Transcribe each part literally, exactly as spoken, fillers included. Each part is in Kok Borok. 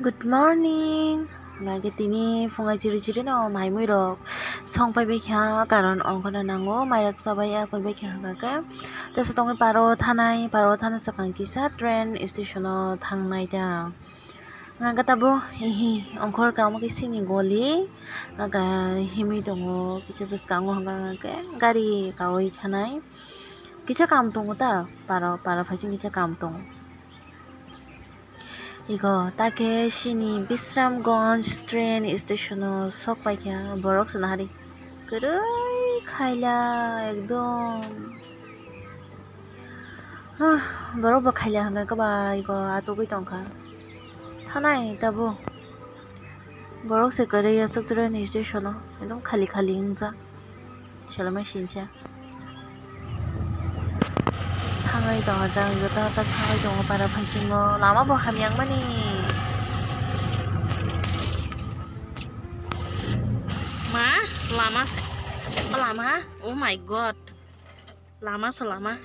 Good morning. Hwnkhai tini phungai chiri chiri no mai mui rok song pai bai kha, karon ongkhorna nango, mai rok chabai ya koi bai kha hwnkhai. Teisa tongwi paro thanai, paro thana swkang kisa train station o thangnai ta. Hwnkhai tabuk hihi ongkhor kamo khe sini goli, hwnkhai himwi tongo kisa bwskango hwnkhai gari kawi thanai. Kisa kam tongo ta, paro, paro phaising kisa kam tongo. Ego take sini Bisramganj train station o sok paikha, borok se nahari kwrwi khaila ekdom. Hah, borok bo khaila hwnkhai kwbai ego achugwi tongkha. Thanai tabuk borok se kwrwi aswk train station o ekdom khali khali wngjak. Selama sinsa. Thangai tongo jang joto tak thangai tongo para phasingo lama bo hamyang mani. Ma, lama se, lama, oh my god. Lama se lama,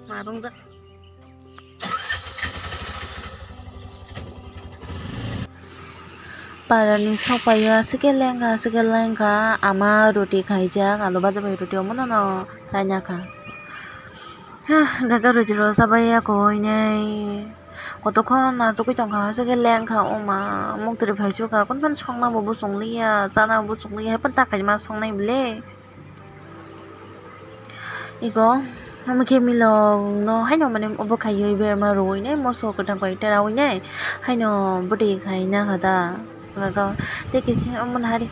ma rungjak. Parani sokpaio aswk khe lengkha, aswk khe lengkha, ama roti khaijak, alu baja bai roti omono no chaina kha. Hah, gaga roti rw chabai ya koi nei. Kotokhon achugwi tongkha, aswk khe lengkha, oma, muktwrwi phaichukha, kunphano songna bo buchung liya, chana bo buchung liya, haiphano ta kaima songnai bwle. Ego, omo khe milok no haino mane obo khaiwi berma rwui nai moso kwthang bai tera ui nai haino bwtwi khai na kha da. Ego, tei kisa omo nahari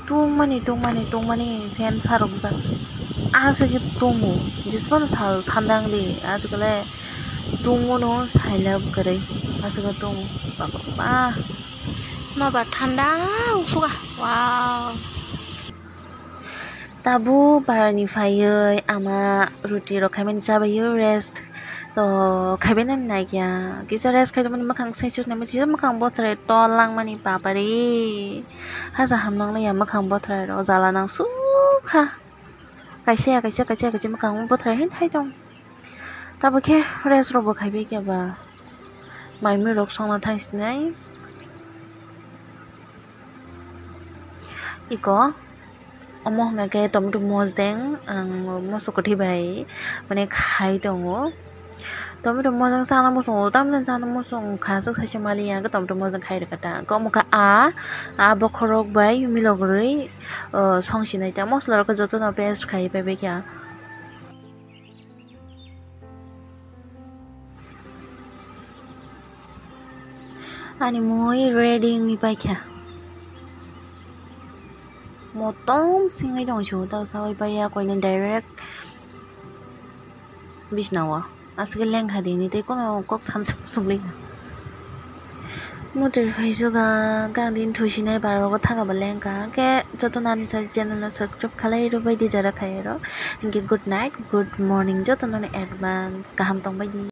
tungmani, tungmani, tungmani fan sarokjak. Aswk khe tungo, jesphano sal thanda wngli, aswk le tungmano saila kwrwi, aswk khe tungo. Ba, ba, ba. Nobar thanda wngsuka. Wow. Tabuk barani phaiwi ama roti rok khaimani chabaiwi rest to khaibainani naikha. Kisa rest khaimani mwkhang saichuk naimani sijak mwkhang bothrai tol langmani papari. Haja hamnang laiya mwkhang bothrai rok jala nangsukha. Kaisa ya kaisa, kaisa ya kaisa mwkhang bothrai hin thai tong. Tabuk khe rest rok bo khaibai khe ba mai mui rok songna thang sinai. Iko omo hwnka khe tomato mosdeng ang moso kwthwi bai mane khai tongo. Tomato mosdeng chana muchungo, tamni chana muchung kha swk saisa maliya hwnkhe tomato mosdeng khai rwkha ta. Hwnkhe omo khe a, a bokhorok bai milok rwi song sinai ta, mosola rok jotono paste khai pai bai kha. Ani mui ready wngwi paikha. Motom singwi tong sio ta sawi paiya koina direct bisnao. Aswk lengkha dini tei kono kok san sumsumli. Motor phai suga gang din thusinai barogo thangaba lengkha. Ke joto nani sa channel no subscribe khalai rw bai di jara khairo. Hingke good night, good morning joto nani advance kaham tong bai di.